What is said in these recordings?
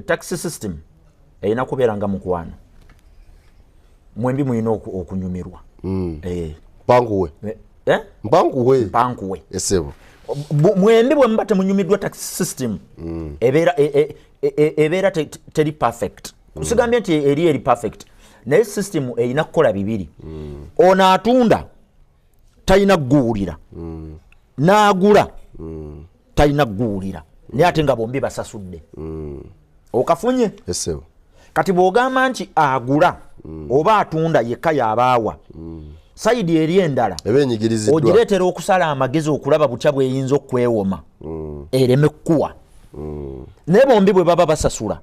Tax system erina kubeera nga mukwano, mwembi mulina okunyumirwa. Mpankuwe. Eh? Mpankuwe. Mpankuwe. Esebo. Mwembi bwe muba temunyumiddwa, tax system ebeera ebeera teri perfect. Sigambye nti eri perfect, naye system erina kukola bibiri. Ono atunda talina kuguwulira, n'agula talina kuguwulira, naye ate nga bombi basasudde. Okafunye? Esebo. Kati bw'ogamba nti agula oba atunda yekka yabaawa, side eri endala eba enyigiriziddwa. Ogireetera okusala amagezi okulaba butya bweyinza okwewoma ereme kkuwa, naye bombi bwe baba basasula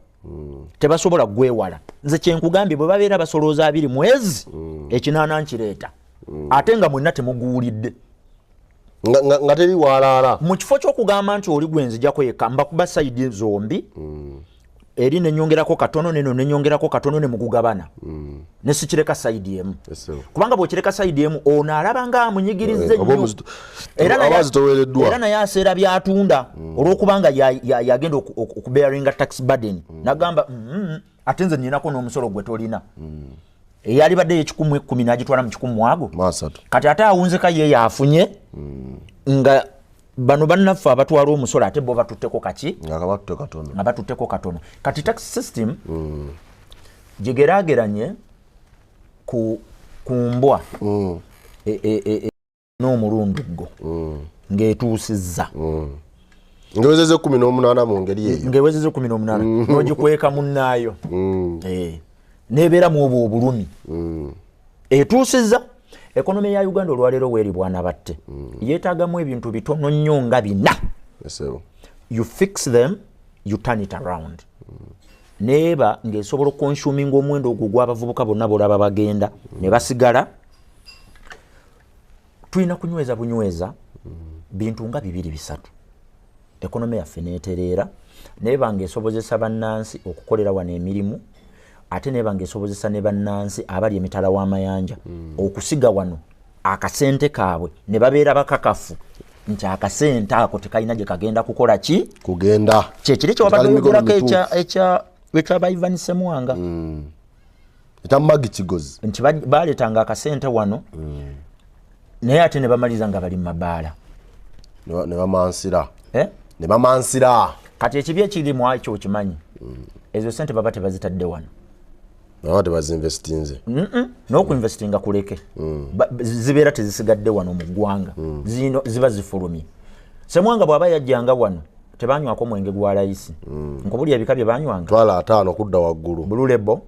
tebasobola gwewala. Nze kyenkugambye, bwe babeera basolooza 20 mwezi, 80 nkireeta, ate nga mwenna temuguwulidde. Nga teri walaala. Mu kifo ky'okugamba nti oli gwenzijako yekka, mbakuba side zombi, eri nenyongerako katono, neno nenyongerako katono, ne mugugabana, ne sikireka side emu. Esebo. Kubanga bw'okireka side emu, ono alaba nga amunyigiriza Eh, oba ennyo. Aba azitowereddwa. Era naye aseera byatunda olw'okubanga yagenda okubearinga tax burden, nagamba, ate nze ninako n'omusolo gwe tolina." Eyali badde 110 n'agitwala mu kikumu ago 30. Kati ate awunzeka ye yafunye nga bano bannaffe abatwala omusolo ate bo batutteko kaki? Nga kabattute katono. Nga batutteko katono. Kati tax system gigeraageranye ku mbwa n'omulunduggo ng'etuusizza. Ngewezeza 18 mu ngeri eyo. Ng'ewezeza 18, n'ogikweka munnaayo, nebeera mu obwo obulumi etuusizza. Economy ya Uganda olwaleero weeri bwanabatte yeetaagamu ebintu bitono nnyo nga bina. Esebo. You fix them, you turn it around, neeba ng'esobola okuconsuminga omuwendo ogwo gw'abavubuka bonna bolaba bagenda ne basigala. Tulina kunyweza bunyweza bintu nga bibiri bisatu, economy yaffe neetereera, neeba ng'esobozesa bannansi okukolera wano emirimu, ate neeba ng'esobozesa ne bannansi abali emitala w'amayanja okusiga wano akasente kaabwe, ne babeera bakakafu nti akasente ako tekalina gye kagenda kukola ki? Kugenda. Kyekiri kyewabadde Kali mikono oyogerako mituufu. Ekyaba Ivan Semwanga. Ekya Magi Kigozi. Nti baleetanga akasente wano, naye ate ne bamaliriza nga bali mu mabaala. Ne bamansira. Eh? Ne bamansira. Kati ekibi ekirimu ekyo okimanyi, ezo sente baba tebazitadde wano. Baba tebazinvestinze. N'okuinvestinga kuleke. Zibeera tezisigadde wano mu ggwanga. Zino ziba zifulumye. Semwanga bw'aba yajjanga wano, tebanywako mwenge gwa layisi. Nkubuli ebika bye banywanga. Twala 50 kudda waggulu. Blue Label,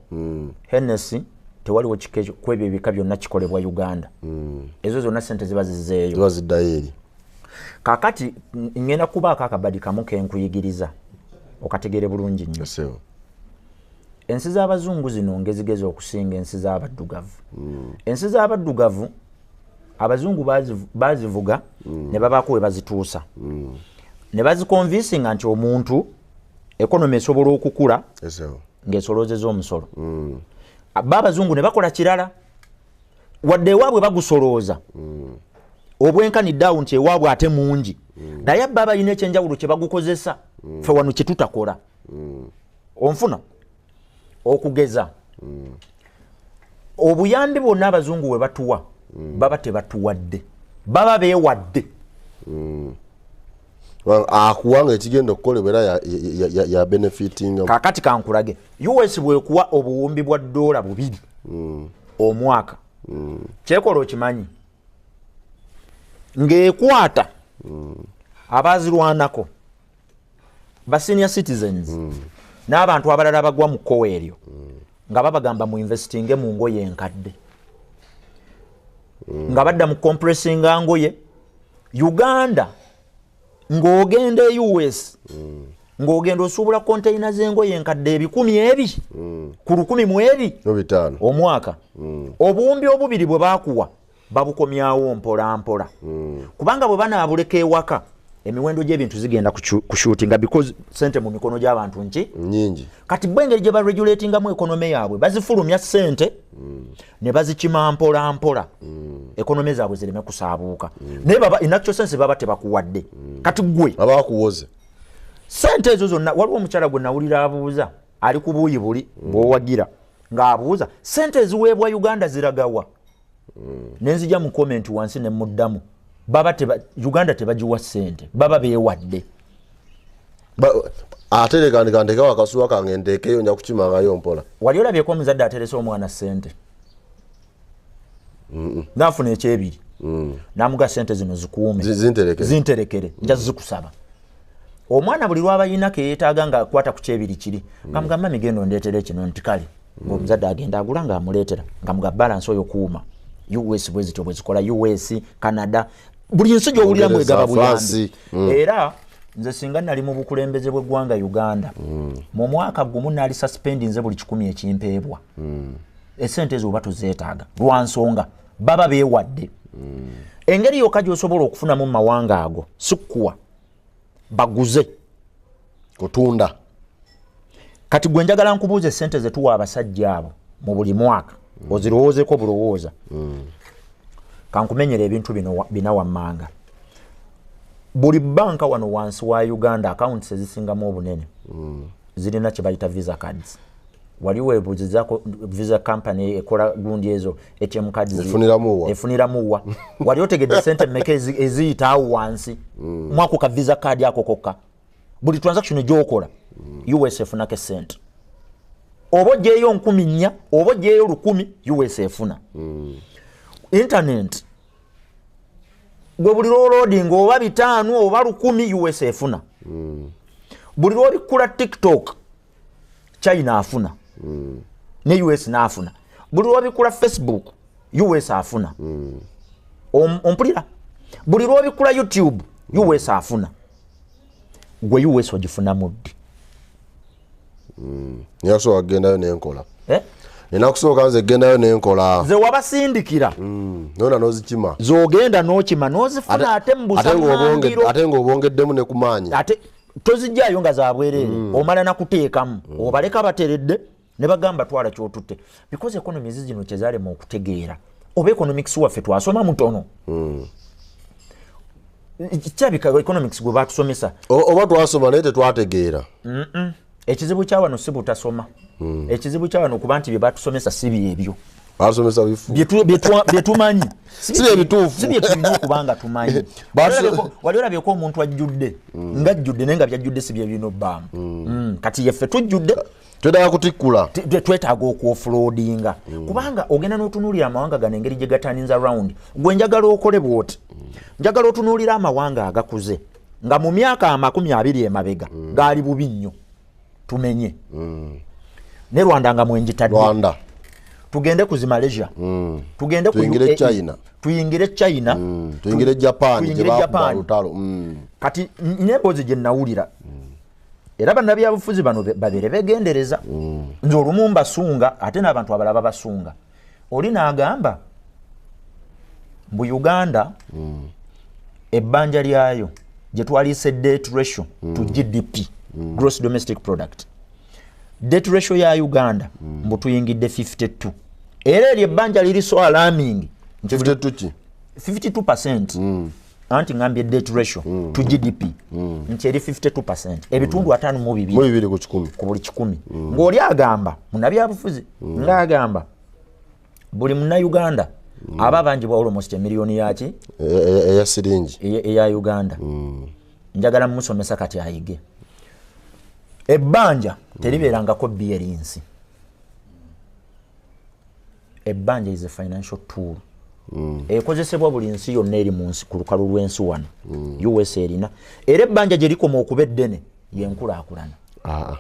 Hennessy, tewaliwo kika ekyo ku ebyo ebika byonna kikolebwa Uganda. Ezo zonna sente ziba zizzeeyo. Ziba ziddayo eri. Kaakati ngenda kubaako akabadi kamu kenkuyigiriza okategeere bulungi nnyo. Esebo. Ensi z'abazungu zino ngezigezi okusinga ensi z'abaddugavu. Ensi z'abaddugavu, abazungu bazivuga ne babaako we bazituusa, ne baziconvincinga nti omuntu economy esobola okukula Esebo. ng'esoloozeza omusolo. Ba abazungu ne bakola kirala, wadde ewaabwe bagusolooza obwenkanidde awo nti ewaabwe ate mungi, naye ba balina ekyenjawulo kye bagukozesa ffe wano kye tutakola. Onfuna? Okugeza, obuyambi bwonna abazungu bwe batuwa, baba tebatuwadde, baba beewadde. Akuwanga ekigenda okukolebwa era ya benefitinga. Kakati kankulage, US bwekuwa obuwumbi bwa $2 omwaka, kyekola okimanyi, ng'ekwata abazirwanako, ba senior citizens n'abantu abalala abagwa mu kkowa eryo, nga babagamba mu investinge mu ngoye enkadde, nga badda mu compressinga ngoye. Uganda ng'ogenda e US, ng'ogenda osuubula container z'engoye enkadde ebikumi ebi ku lukumi mu ebi no bitaano. Omwaka obuwumbi obubiri bwe baakuwa babukomyawo mpola mpola, kubanga bwe banaabuleka ewaka, emiwendo gy'ebintu zigenda kushootinga because sente mu mikono gy'abantu nki? Nyingi. Kati bo engeri gye baregulatingamu economy yaabwe, bazifulumya sente ne bazikima mpola mpola, economy zaabwe zireme kusaabuuka, naye baba in actual sense baba tebakuwadde. Kati gwe Abakuwoze. Sente ezo zonna, waliwo omukyala gwe nawulira abuuza, ali ku buuyi buli bw'owagira, ng'abuuza sente eziweebwa Uganda ziragawa. Nenzija mu comment wansi ne muddamu, baba Uganda tebagiwa sente, baba beewadde. Ate leka ndikandekawo akasuwa kange, nteekeyo, nja kukimangayo mpola. Wali olabyeko omuzadde aterese omwana sente, naafuna ekyebiri, namuga sente zino zikuume, zinterekere. Zinterekere, nja zikusaba. Omwana buli lwaba yina keyeetaaga nga akwata ku kyebiri kiri, ngamugamba, "Mami, genda ondeetere kino," nti kale. Ngaomuzadde agenda agula, ngaamuleetera, nga muga balance oyo kuuma. US bwe zityo bwe zikola, US, Canada, buli nsi gyowuliramu Bungereza, egaba buyambi. France. Era nze singa nali mu bukulembeze bw'eggwanga Uganda, mu mwaka gumu naali suspendinze buli 100 ekimpeebwa. Esente ezo oba tozeetaaga, lwa nsonga baba beewadde. Engeri yokka gy'osobola okufunamu mu mawanga ago si kuwa, baguze. Kutunda. Kati gwe njagala nkubuuza, esente zetuwa abasajja abo mu buli mwaka, ozirowoozeko bulowooza. Kankumenyera ebintu bino bina wammanga. Buli banka wano wansi wa Uganda, accounts ezisingamu obunene zirina kye bayita Visa cards. Wali webuuzizako Visa company ekola gundi ezo ATM cards? Efuniramu wa? Efuniramu wa? Wali otegedde sente mmeka eziyita awo wansi mwako ka Visa card ako kokka? Buli transaction gyokola, US efunako esente. Oba ogyeyo 4,000, oba ogyeyo 1,000, US efuna. Internet gwe buli lwoloadinga, oba 500 oba 1,000, US efuna. Buli lwobikula TikTok, China afuna, ne US naafuna. Buli lwobikula Facebook, US afuna. Ompulira? Buli lwobikula YouTube, US afuna. Gwe US ogifunamu ddi? Nina kusooka kugendayo nenkola. Eh? Nina kusooka nze gendayo nenkola. Ze wabasindikira. Nona nozikima. Zogenda n'okima n'ozifuna ate mu Ate busamangiro. Ate ng'obongeddemu ne ku maanyi. Ate tozijjayo nga zabwereere, omala nakuteekamu, obaleka bateredde ne bagamba twala kyotutte, because economies zino kyezalema okutegeera, oba economics waffe twasoma mutono. Kirabika economics gwe batusomesa Oba twasoma naye tetwategeera. Ekizibu kya wano si butasoma, ekizibu kya wano kuba nti bye batusomesa si byebyo. Batusomesa bifu. Bye tumanyi. Si bye bituufu. Si bye tulina okuba nga tumanyi. Wali olabyeko omuntu ajjudde, nga ajjudde, naye nga byajjudde si bye birina obbaamu. Kati yeffe tujjudde. Twetaaga kutikkula. Twetaaga okuoffloadinga, kubanga ogenda n'otunuulira amawanga gano engeri gye gataninza round. Gwe njagala okole bwoti, njagala otunuulira amawanga agakuze nga mu myaka 20 emabega gaali bubi nnyo. Tumenye ne Rwanda nga mwenjitadde. Rwanda. Tugende ku zi Malaysia, tugende ku Tuyingire UAE, China. Tuyingire China. Tuyingire Japan. Tuyingire gye bakuba Japan. olutalo. Kati n'emboozi gye nawulira, era bannabyabufuzi bano babeere begendereza. Nze olumu mbasunga, ate n'abantu abalala babasunga. Oli n'agamba mbu Uganda ebbanja lyayo gye twaliise debt ratio to GDP, gross domestic product, debt ratio ya Uganda mbu tuyingidde 52, era eryo ebbanja liri so alarming nti 52 ki? 52%. Anti ngambye debt ratio to GDP nti eri 52%, ebitundu 52. Mu bibiri ku kikumi. Ku buli 100. Ng'oli agamba munnabyabufuzi ng'agamba buli munnayuganda aba abanjibwa almost emiliyoni yaki. Eya siringi. Eya Uganda. Njagala mumusomesa kati ayige, ebbanja teribeerangako bbi eri nsi. Ebbanja is a financial tool ekozesebwa buli nsi yonna eri mu nsi ku lukalu lw'ensi wano. US erina, era ebbanja gye likoma okuba eddene yenkulaakulana. Ah,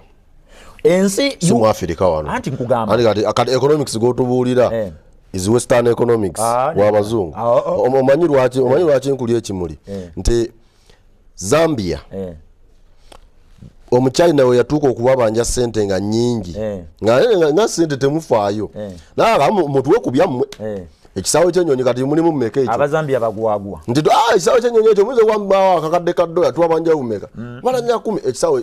ensi si mu Afirika wano. Anti nkugamba. Anti kati economics gotubuulira is Western economics. Ah, wabazungu. Ah, oh. Omanyi lwaki nkuli ekimuli nti Zambia, omuchina we yatuuka okubabanja sente nga nyingi, nga sente temufaayo, naye mutuwe ku byammwe. Ekisaawe kyenyonyi kati mulimu mmeka ekyo? Abazambia bagwagwa. Nti ekisaawe kyenyonyi ekyo muyinza okuwambawo akakadde ka dola, twabanja bumeka? Balanya 10 ekisaawe,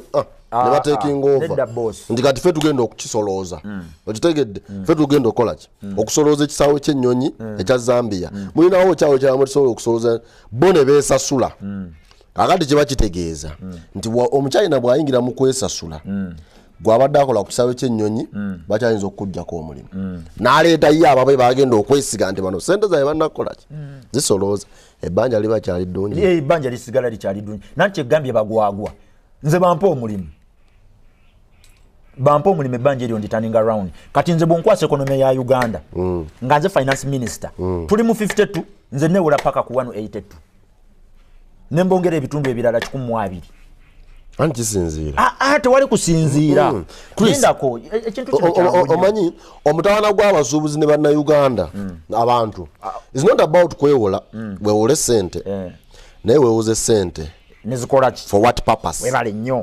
ne batekinga over. Nedda, boss. Nti kati ffe tugenda okukisolooza, okitegedde? Ffe tugenda okukola ki? Okusolooza ekisaawe kyennyonyi ekya Zambia. Mulinawo ekyawe kyamu tusobola okusolooza? Bo ne beesasula. Kakati kiba kitegeeza nti Omuchina bw'ayingira mu kwesasula, gwabadde akola ku kisaawe ky'ennyonyi bakyayinza okugjako omulimu, n'aleeta ye ababe bagenda okwesiga nti bano sente zaabwe bannakukolaki zisolooza, ebbanja liba kyali ddungi. Ebbanja lisigala likyali ddungi. Nanti kyegambye bagwagwa. Nze bampa omulimu, bampa omulimu, ebbanja eryo nditurninga round. Kati nze bwonkwasa economy ya Uganda nga nze finance minister, tuli mu 52, nze newola paka ku 182, nembongera ebitundu ebirala 120. Anti kisinziira. Ah, ah, tewali kusinziira. Chris, Lindako, ekintu kino kyangu nnyo. Omanyi omutawaana gw'abasuubuzi ne Bannayuganda, abantu, is not about kwewola. Wewole sente, naye wewoze sente Nezikola ki? for what purpose? Webale nnyo.